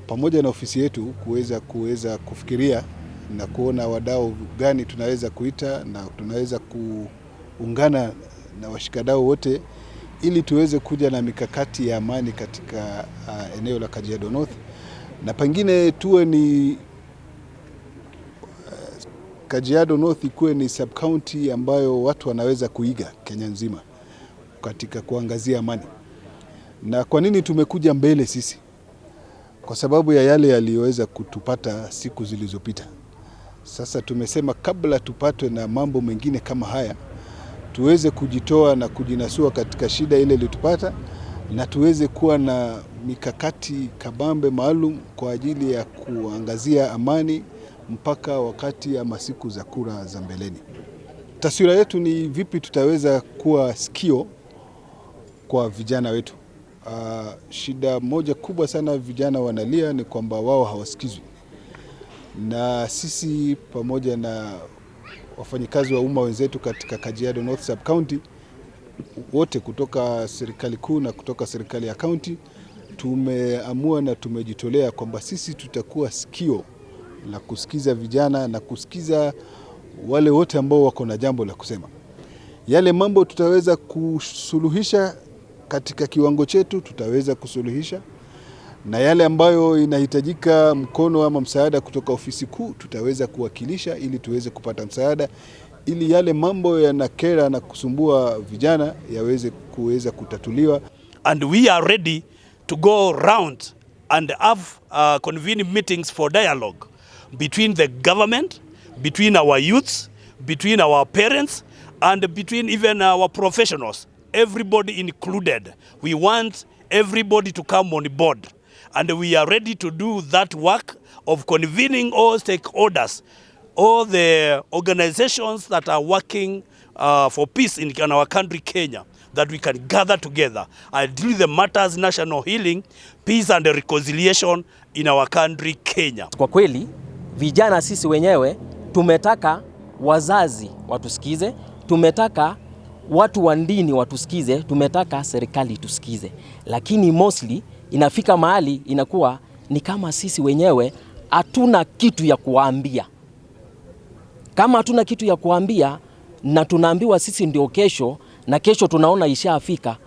Pamoja na ofisi yetu kuweza kufikiria na kuona wadau gani tunaweza kuita na tunaweza kuungana na washikadau wote ili tuweze kuja na mikakati ya amani katika eneo la Kajiado North, na pengine tuwe ni Kajiado North ikuwe ni sub county ambayo watu wanaweza kuiga Kenya nzima katika kuangazia amani. Na kwa nini tumekuja mbele sisi? Kwa sababu ya yale yaliyoweza kutupata siku zilizopita. Sasa tumesema kabla tupatwe na mambo mengine kama haya, tuweze kujitoa na kujinasua katika shida ile ilitupata, na tuweze kuwa na mikakati kabambe maalum kwa ajili ya kuangazia amani mpaka wakati ama siku za kura za mbeleni. Taswira yetu ni vipi tutaweza kuwa sikio kwa vijana wetu. Shida moja kubwa sana vijana wanalia ni kwamba wao hawasikizwi, na sisi pamoja na wafanyikazi wa umma wenzetu katika Kajiado North Sub County wote kutoka serikali kuu na kutoka serikali ya county tumeamua na tumejitolea kwamba sisi tutakuwa sikio la kusikiza vijana na kusikiza wale wote ambao wako na jambo la kusema. Yale mambo tutaweza kusuluhisha katika kiwango chetu, tutaweza kusuluhisha, na yale ambayo inahitajika mkono ama msaada kutoka ofisi kuu tutaweza kuwakilisha ili tuweze kupata msaada, ili yale mambo yanakera na kusumbua vijana yaweze kuweza kutatuliwa. And we are ready to go round and have convene meetings for dialogue between the government, between our youths, between our parents, and between even our professionals. Everybody included. We want everybody to come on board. And we are ready to do that work of convening all stakeholders, all the organizations that are working for peace in our country, Kenya, that we can gather together and deal with the matters national healing, peace and reconciliation in our country, Kenya. Kwa kweli vijana sisi wenyewe tumetaka wazazi watusikize, tumetaka watu wa dini watusikize, tumetaka serikali tusikize, lakini mostly inafika mahali inakuwa ni kama sisi wenyewe hatuna kitu ya kuwaambia. Kama hatuna kitu ya kuambia na tunaambiwa sisi ndio kesho, na kesho tunaona ishafika,